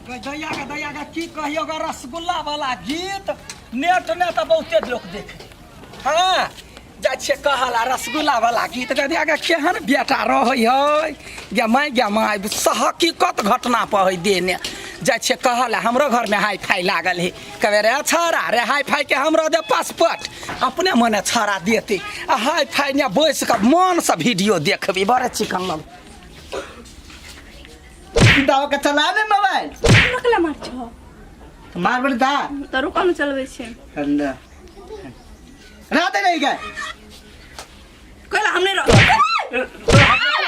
दैया के दैया के की कहियो ग रसगुल्ला वाला गीत नेट ने तऽ बहुते लोक देखे। हाँ, जाइ छियै कहला रसगुल्ला वाला गीत गे दैया के केहन बेटा रहै है गे माय, गे माय, हकीकत घटना पर है देने। जाइ छियै कहला, हमरो घर में हाई फाई लागल है। कहबै रे छौड़ा रे, हाई फाई के हमरो दे पासपोर्ट। अपने मने छौड़ा देते आ हाई फाई ने बैस कऽ मन से वीडियो देखबी, बड़े चिकन लग। दावा के चला ले मोबाइल। रखला मार छो। मार बड़ी दा। तो रुको न चलबै छी। ठंडा। रात नहीं गए। कहला हमने रख।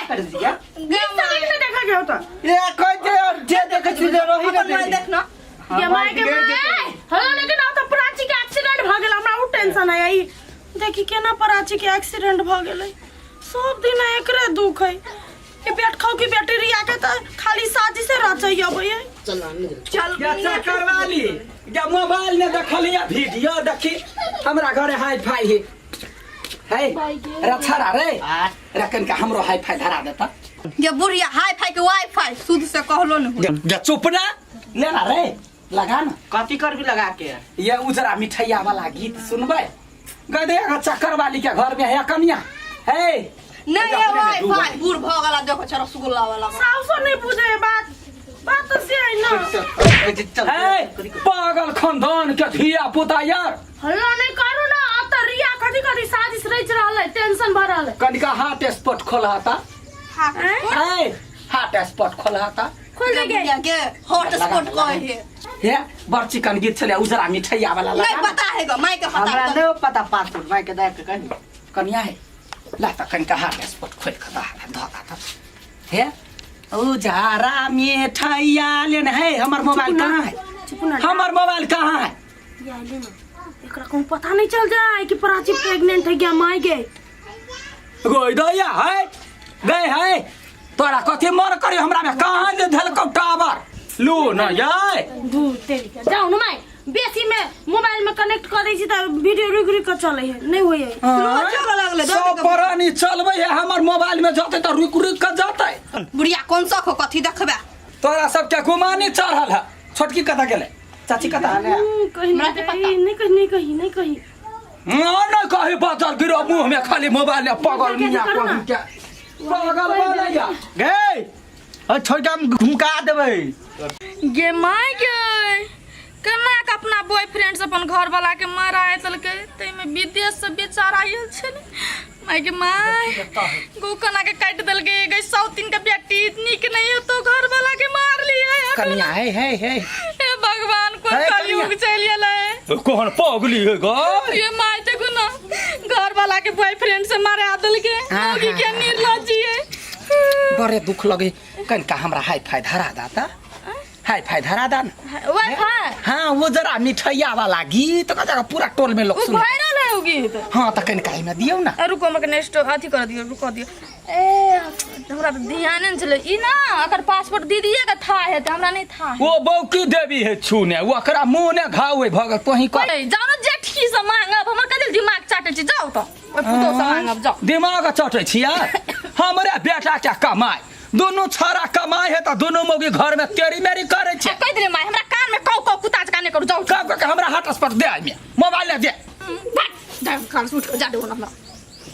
कर दिया। गीत नहीं देखा गया होता। ये कोई जे और जे देखे छी जे रही अपन ना। मोबाइल देख ना। ये माय के my. Hello, लेकिन अब तो प्राची के एक्सीडेंट भ गेल, हमरा उ टेंशन है आई। देखी केना प्राची के एक्सीडेंट भ गेलै। सब दिन एकरे दुख है। ये बेट खाओ की बेटी रिया के तो खाली साजी से रचै अबै है। चल। या चक्कर वाली या मोबाइल ने देखली या वीडियो देखी, हमरा घरे हाई फाई है। हे रे छड़ा रे, रखन के हमरो हाई फाई धरा देता। ये बुढ़िया हाई फाई के वाई फाई शुद्ध से कहलो न हो। जा चुप ना, ले ना रे, लगा ना। कथी करबी लगा के? ये उजरा मिठैया वाला गीत सुनबै गदे अगर चक्कर वाली के घर में है कन्या हे। नहीं ये वाई फाई बूढ़ भ गेला, देखो छ रसगुल्ला वाला। साउसो नहीं बुझे है बात, बात तो से है ना। हे पागल खानदान के धिया पुता यार। हल्ला नहीं करू ना, अब तो रिया कथी कथी साजिश रच रहल है, टेंशन भर रहल है। कनिका हार्ट स्पॉट खोलहाता। हे हार्ट स्पॉट खोलहाता। खोल दे गे। के हॉट स्पॉट कहे है। हे बड़ चिकन गीत छले उजरा मिठैया वाला। नहीं लगा ना। पता है गो माई के पता हमरा है। नहीं पता पासपोर्ट माई के दे के कही। कनिया है ला त कनिका हार्ट स्पॉट खोल के दा ध दा। हे उजारा मिठैया लेन है। हमर मोबाइल कहाँ है? चुप ना। हमर मोबाइल कहाँ है? या ले ना, एकरा कहूं पता नहीं चल जाए कि प्राची प्रेग्नेंट है क्या माई गे। गोई दैया है गए है तोरा कथी मन करी हमरा में कहाँ जे धलकौ टावर लू न याय। भूत तेरी के जाओ ना माई, बेसी में मोबाइल में कनेक्ट कर दै छी त वीडियो रुक रुक के चले है, नहीं होय है। चलऽ लगलै, दऽ सब दे। प्राणी चलबै है हमर मोबाइल में जते त रुक रुक के जते। बुढ़िया कोन शौक हो कथी देखबे? तोरा सबके गुमानी चढ़ल है। छोटकी कतऽ गेलै? चाची कतऽ? कहीं हमरा नहीं के पता। कहीं नहीं, कहीं नहीं, कहीं नहीं, कहीं ना ना कहीं बचल गिरो मुंह में खाली मोबाइल में पगल क्या मियां करू ना? कहीं के पागल बनैया गे और छोड़ के हम घुमका देबै। गे my गे, केना के अपना बॉयफ्रेंड से अपन घर वाला के मारा देलकै, ताहिमे विदेश से बेचारा आयल छलै। My गे my, गो केना के काटि देलकै गे सौतीन के बेटी, नीक नहीं होतो घर वाला के मार लिए। कन्या हे हे हे। हे भगवान, कोन हे कन्या। कलयुग चलि गेलै। कोहन पगली हे गो। ये my देखो ना घर वाला के बॉयफ्रेंड से मारा देलकै। हाँ, मौगी हाँ, के हाँ। निर्लज्जी है। बड़े दुख लगे। कनिका हमरा हाई फाई धरा दाता, हाई फाई धरा दा ना। वाईफाई? हाँ, वो जरा मिठैया वाला गीत कता पूरा टोल में लोग वो सुने। वायरल है वो गीत। हाँ त कनिका एहिमे दियौ ना। रुको, हमरा नेक्स्ट अथी कर दियो, रुको दियो। ए हमरा तऽ ध्यान नहि छलै ई ना, एकर पासपोर्ट दीदीए के था है तऽ हमरा नहीं था है। ओ बौकी देवी है छूने, ओकरा मुंह ने घाव है भगल तोही कर। ए, जाओ ना जेठकी से मांगब, हमर कथी दिमाग चाटे छी, जाओ तऽ ओहि पुतोह से मांगब जाओ। दिमाग चटे छी यार, हमरे बेटा के कमाई दुनू छड़ा कमाई है त दुनू मौगी घर में तेरी मेरी करे छे। कहि देले माय, हमरा कान में कौ कौ कुत्ता जकाँ नहि करू, जाओ। कब कह के हमरा हाथ पर दे आइमे मोबाइल ले दे। भाग, जा घर से उठ के जा दे हमरा।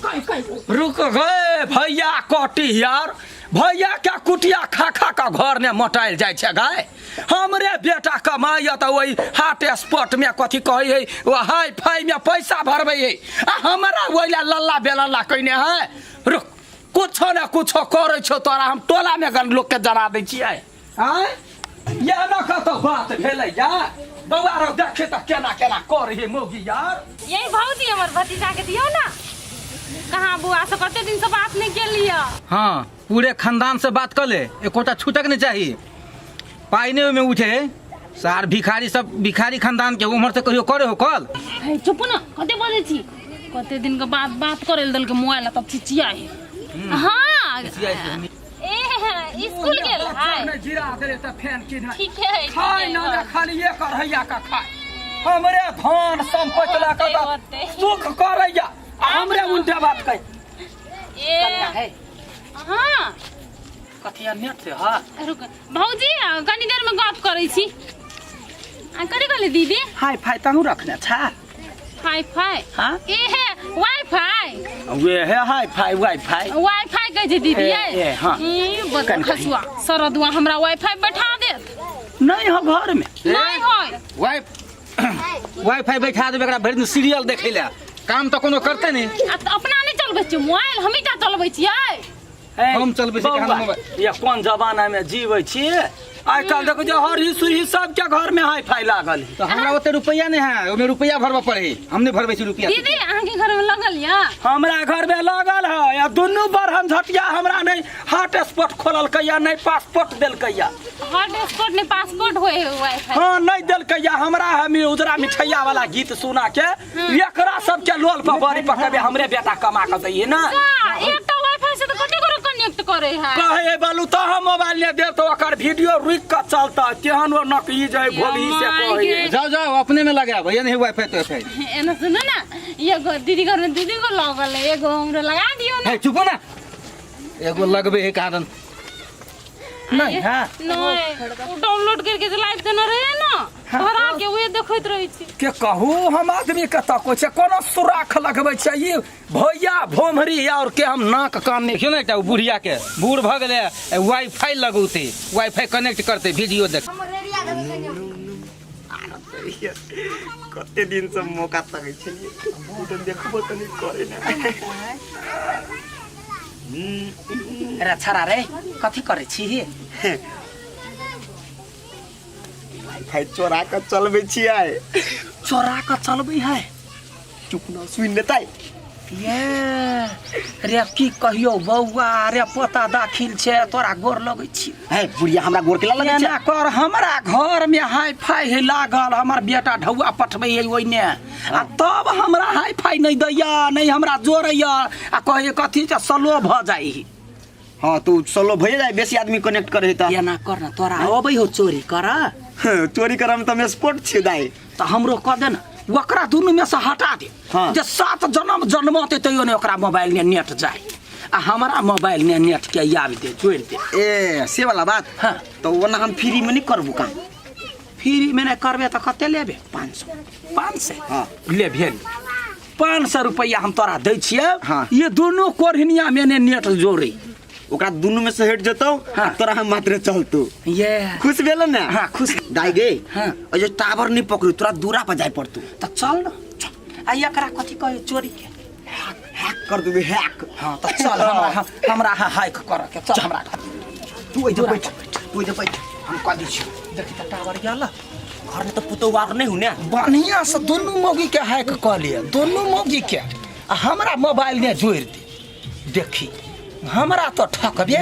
कहि कहि रुक गए भैया कटी यार, भैया क्या कुटिया खा खा का घर ने मोटाइल जाय छे गाय। हमरे बेटा कमाई त वही हाट स्पॉट में कथी कहै है वो हाई फाई में पैसा भरबै है आ हमरा ओहि ला लल्ला बेलल्ला कइने है। रुक, कुछो ने कुछो करै छौ तोरा हम टोला में गन लोग के जरा दै छियै। आँय ये न कतौ बात भेलै या बौआ रो देखे त केना केना करै है मौगी यार। यही भौजी हमर भतीजा के दियौ ना, कहाँ बुआ से कते दिन से बात नहीं केलिए। हाँ पूरे खानदान से बात कर ले, एकोटा छूटक नहीं चाहिए। पाई नहीं ओहिमे उठे सार भिखारी सब भिखारी खानदान के उम्र से कहियो करे हो कल। हे चुप ना, कते बजै छी, कते दिन के बाद बात करे ल देलके मोबाइल तब चिचिया है। हाँ ए स्कूल गेल है। नहीं गिरा देले त फैन की नहीं। ठीक है, खाय ठीक ना है। ने खाली एक अढ़ैया का खाय, हमरे धन संपत्ति ला के होते, होते। सुख करैया आ हमरे उल्टा बात कह। ए कन्या है। हाँ कथिया नेट से हाँ। रुक भौजी, कनी देर में गप करै करै छी आ करी कहली दीदी हाई फाई तहूँ रखने छा हाई फाई हाँ? ए हे वाई फाई वेहे hi fi wi fi wi fi कहै छै दीदी ए, ये ए, हाँ। ई बद कन- खसुआ सरदुआ हमरा वाई फाई बैठा देत नहीं हो घर में नहीं होय वाई वाईफाई बैठा देबै एकरा भरि दिन सीरियल देखै लए काम तऽ कोनो करतै नहि आ तऽ अपना नहि चलबै छियै मोबाइल हमही टा चलबै छियै ए, हम चलबै छी बौआ, केहन मोबाइल? ये कोन जमाना में जीबै छी आइ काल्हि देखै छियै हरही सुरही सबके घर में हाई फाई लागल है तऽ हमरा ओते रुपैआ नहि है ओहिमे रुपैआ भरबऽ पड़ै हम नहि भरबै छी रुपैआ दीदी अहाँके घरमे लगल यऽ हमरा घर में लागल है आ दुनू बरहन झटिया हमरा नहीं हॉट स्पॉट खोललकै नहीं पासपोर्ट देलकै हॉट स्पॉट नहि पासपोर्ट होय है वाईफाई हाँ नहीं देलकै हमरा हम उजरा मिठैया वाला गीत सुना के एकरा सबके लोल पर बड़ी पकबे हमरे बेटा कमा के दैये ना एकटा वाईफाई से तऽ कते गोरे कनेक्ट करे है कहे बालू तो हम मोबाइल ने देब तो ओकर वीडियो रुक के चलता तेहन वो नकली जे भोगी से कहे जाओ जाओ अपने में लगाब ये नहीं वाईफाई तो वाईफाई एना सुनू ना एगो दीदी घर में दीदी को लगल है एगो हमरो लगा दियो ना है चुपो ना एगो लगबे है कारण नहीं है नहीं ओ डाउनलोड करके जे लाइव देने रहे ना धरा के उहे देखैत रहै छी के कहू हम आदमी के तको छै कोनो सुराख लगबै छै ई भैया भोमरी और के हम नाक कान नहीं देखियौ ने एकटा ओ बुढ़िया के बूढ़ भऽ गेलै वाईफाई लगौतै वाईफाई कनेक्ट करतै वीडियो देख कते दिन से मौका तकै छलियै ओ तऽ देखबो तऽ नहि करे ने रे छड़ा रे कथी करै छी वाईफाई चोरा कऽ चलबै छियै चोरा कऽ चलबै है चुप न सुनि लेतै ये रे की कहियो बौआ रे पोता दाखिल छै तोरा गोर लगै छी है बुढ़िया हमरा गोर के लगै छै एना कर हमरा घर में हाई फाई है लागल हमर बेटा ढौआ पठबै है ओइने आ तब हमरा हाई फाई नहीं दैया नहीं हमरा जोड़ैया आ कहै कथी छै स्लो भऽ जाइ हाँ तू सोलो भइए जाए बेसी आदमी कनेक्ट करे तऽ एना कर न तोरा अबै हो चोरी कर चोरी करम तऽ हम स्पोर्ट छियै दाइ तऽ हमरो कह दे न ओकरा दुनू में से हटा दे हाँ। जे सात जन्म जन्मते तैयो ने ओकरा मोबाइल में नेट जाए आ हमरा मोबाइल में नेट के आबि दे जोड़ि दे ए से वाला बात हाँ। तऽ ओना हम फ्री में नहीं करबू काम फ्री में नहीं करबे तऽ कते लेबे 500 500 हाँ। ले भेल 500 रुपया हम तोरा दै छियै हाँ। ये दुनू कोढ़निया में ने नेट जोड़े ओकरा दुनू में से हटि जेतौ हाँ। तोरा हम मात्र चलतौ ये खुश भेल ने हाँ, खुश। दाइ गे हाँ। ओ जे टावर नहीं पकड़ू तोरा दूरा पर जाय पड़तौ तऽ चल न चल। आ एकरा कथी कहै चोरी के हैक कर देबै हैक हाँ तऽ चल हमरा हमरा हाइक करऽ के चल हमरा तू एहिजे बैठ तू एहिजे बैठ हम कह दै छियौ देखी तऽ टावर गेल घर में तऽ पुतहु आर नहीं हो ने बढ़िया से दुनू मौगी के हैक कऽ लिअ दुनू मौगी के आ हमरा मोबाइल ने जोड़ि दे देखी हमरा तो ठकबे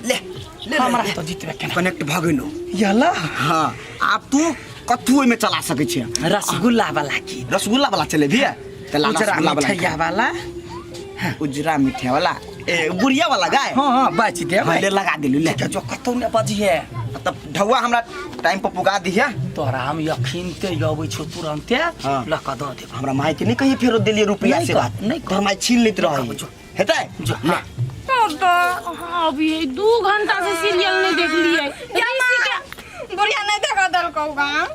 ले ले हमरा तो जीतबे केना कनेक्ट भऽ गेलो यला हाँ आब तू कथू ओहिमे चला सकै छियै रसगुल्ला वाला की रसगुल्ला वाला चलेबही तऽ ला उजरा रसगुल्ला वाला मिठैया वाला उजरा मिठैया वाला ए बुढ़िया वाला गाय हाँ हाँ बाजि दे हाँ, ले लगा दिलू ले जो कतौ ने बजिहे तब ढौआ हमरा टाइम पर पुगा दिहे तोरा हम यखिनते अबै छौ तुरन्ते हाँ। लऽ कऽ दऽ देब हमरा माय के नहीं कहिए फेरो देलिए रुपया नहीं से कह- बात नहीं कह। तोहर माय छीन लेत रहे जो। हेतै जो हाँ अभी 2 घंटा से सीरियल नहीं देख लिए बुढ़िया नहीं देखा देलकौ गाम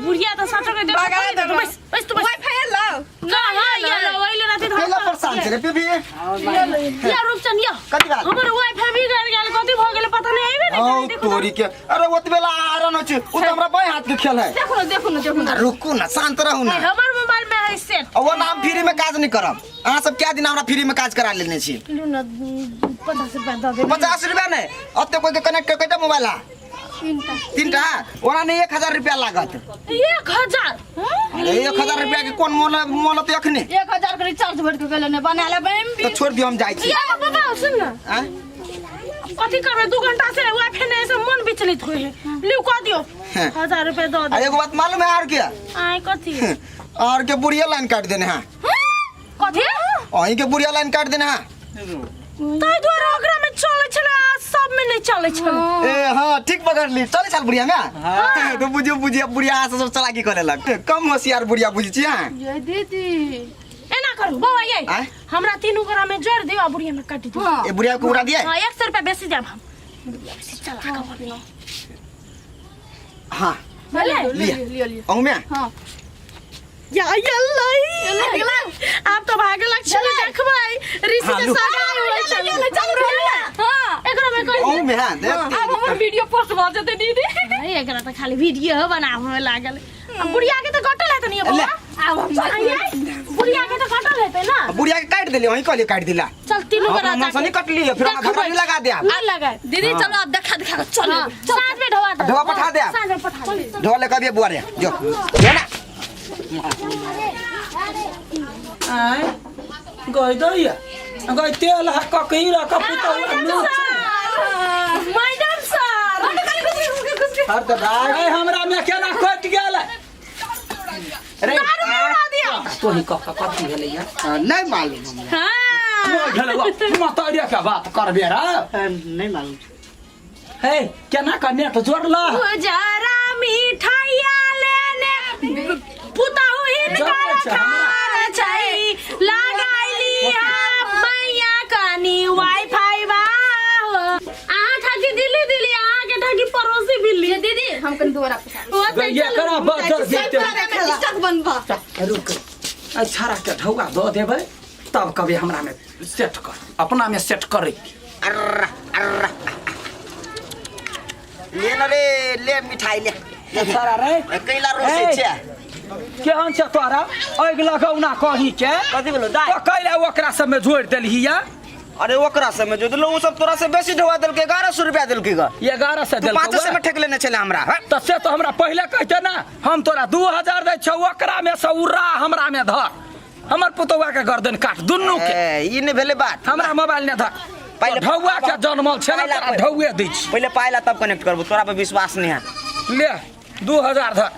बुढ़िया तऽ सचो के भगा देखो देलक। बस बस तू बस वाईफाई लाओ कहाँ ये लो वही ले रहती कैला परेशान छै रे बेबी या रूपचंद या कथी बात? हमर वाईफाई बिगड़ गेल कथी भऽ गेल पता नहीं आइबे नहीं औ करे, देखो तोरी के अरे ओतबे ला आयरन होइ छै ओ तऽ हमरा बाएं हाथ के खेल है देखो ना देखो ना देखो ना रुकू ना शांत रहू ना हमर मोबाइल में है सेट आ वो नाम फ्री में काज नहीं करब अहाँ सब क्या दिन हमरा फ्री में काज करा लेने छी लू ना 50 रुपया दऽ दे 50 रुपया नहीं अते कोई के कनेक्ट कर के मोबाइल है तीनटा ओना नहीं 1000 रुपया लागत 1000 अरे 1000 रुपया के कोन मोल मोल तो अखने 1000 के रिचार्ज भर के गेलै ने बना लेबै एमबी तो छोड़ दियो हम जाइ छी या बाबा सुन ना आँय? कथी करबै 2 घंटा से वाईफाई नहीं से मन विचलित होय है लिउ कह दियो हाँ। 1000 रुपया दऽ आ दे एगो बात मालूम है और क्या आय कथी और के बुढ़िया लाइन काट देने है कथी अहीं के बुढ़िया लाइन काट देने है ताहि दुआरे ओकरा में चलै छलै आ सब में नहीं चलै छलै ए हाँ ठीक पकड़ ली चले चल बुढ़िया में हाँ। तो बुझियो बुझियो बुढ़िया से सब चलाकी करे लग कम होशियार बुढ़िया बुझी छी हाँ ये दीदी एना करू बौआ ये आँय? हमरा तीनू गोरा में जोड़ दियो आ बुढ़िया में काटि दियो ए बुढ़िया को उड़ा दिया हाँ 100 रुपया बेसी देब हम बुढ़िया बेसी चला के बोलियो हाँ भेलै लिया लियो लियो अहूँ में हां या यल्लै आब तो भागे लक्ष्मी देखबै ऋषि के सगाई होइ छलै चल हां एकरो में कोई अहूँ में हाँ देख आब हमर वीडियो पोस्ट भऽ जेतै दीदी अरे एकरा तऽ खाली वीडियो बनाबे लागल आ बुढ़िया के तऽ कटल हेतै ने ले। बौआ आब हम बुढ़िया के तऽ कटल हेतै ना बुढ़िया के काट देली वहीं कहलिए काट दिला चल तीनू हम गोरा मन से नहीं कटली फिर हमरा घर नहीं लगा दे नहीं लगाए दीदी चलो अब देखा देखा के चल हाँ, साँझ में ढोआ दे ढोआ पठा दे आप। साँझ में पठा दे ढोआ लेकर अबिए बुआ रे जो जो ना आय गई दैया गई तेल हा ककही रख पुतहु नोच मैडम सर हर तो भाई आय हमरा में केना कटि गेल रे तोही कह कऽ कथी भेलैया नहीं मालूम हमरा हाँ नहि भेलौ मतरिया के बात करबे रे नहीं मालूम हे केना का नेट जोड़ला उजरा मिठाइया लेने पुतहु हिनकर जपै छै हमरा। खार छै लगाइली मैया कनी वाईफाई बा अहाँ ठकी दिल्ली दिल्ली अहाँ के ठकी पड़ोसी बिल्ली ये दीदी हम कनी दोबारा पैसा ओतै गई एकरा बजर देते टिकटॉक बनबा रुक छाड़ा के ढौआ दऽ देबै तब कभी हमरा में सेट कर अपना में सेट करे अर्रा अर्रा ले न रे ले मिठाई ले सारा रे कैला रोसे ए। छै केहन छै तोरा आगि लगौना कहीं के कथी भेलो दाइ तो कैला ओकरा सब में जोड़ि देलही या अरे ओकरा सब में जो देलौ ओ सब तोरा से बेसी ढोआ देलकै 1100 रुपया देलकै ग 11 सए तू देलकौ 500 में ठेक लेने छले हमरा हट। तऽ से तऽ हमरा पहिले कहते ना हम तोरा 2000 दै छौ ओकरा में से उड़ा हमरा में धर हमर पुतौआ के गर्दन काट दुनू के ए, ई नहि भेलै बात हमरा मोबाइल ने धर पहिले ढौआ के जनमल छै ने पहिले- तोरा ढौए दै छी पहिले पाइ ला तब कनेक्ट करबो तोरा पर विश्वास नहीं है ले 2000 धर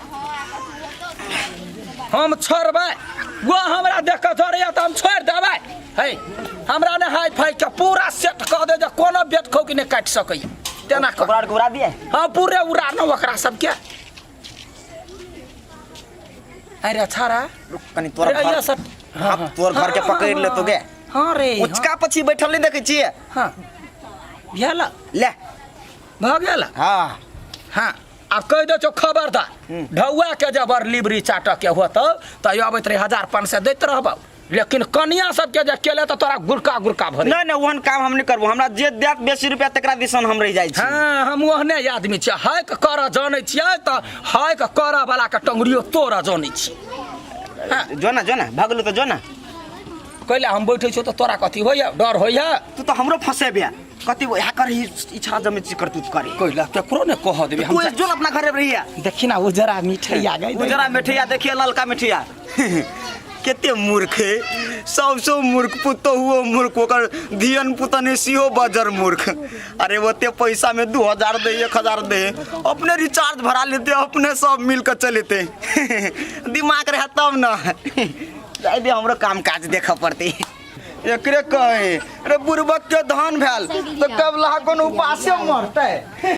हम छोड़बै वो हमरा देख कऽ छोड़ैया तऽ हम छोड़ि देबै है हमरा ने हाई फाई के पूरा सेट कऽ दे जे कोनो बेट खौकी नहि काटि सकैया तेना कर ओकरा आरके उड़ा दिए हाँ पूरे उड़ा न ओकरा सबके अरे छाड़ा रुक कनी तोरा रे, घर ये सब हाँ, तोर घर के पकड़ ले तो गे हाँ रे हाँ, उचका पछी बैठल नहीं देखै छियै हाँ भेल ले भऽ गेल हाँ हाँ आब कहि दै छौ खबरदार ढौआ के जबर लिबरी चाटऽ के होतौ तऽ अबैत रहे 1500 दैत रहबौ लेकिन कनिया सबके जे केले तऽ तोरा गुड़का गुड़का भरे नहीं नहीं ओहन काम हम नहीं करबो हमरा जे देत बेसी रुपया तकरा दिसन हम रहि जाइ छी हाँ हम ओहने आदमी छियै हाइक करऽ जानै छियै तऽ हाइक करऽ वाला के टंगरियो तोड़ऽ जानै छियै जो ना जो ना भगलू तो जो ना कैला हम बैठै छियौ तऽ तोरा कथी होइया डर होइया तू तो हमरो फंसेबे कथी यहाँ कर इच्छा जमे चीज कर तू करे कैला केकरो ने कह देबे हम तू जो अपना घरे रहिया देखी ना उजरा मिठैया गई उजरा मिठैया देखिए ललका मिठैया कते मूर्ख है सबसे मूर्ख पुतहुओ मूर्ख ओकर धियन पुतने सेहो बजर मूर्ख अरे ओते पैसा में 2000 दे 1000 दे अपने रिचार्ज भरा लेते अपने सब मिल के चलेते दिमाग रहे तब ना जाय दे हमरो काम काज देखऽ पड़तै एकरे कहे अरे बुड़बक के धान भेल तऽ कब लहा कोनो उपासे मरतै।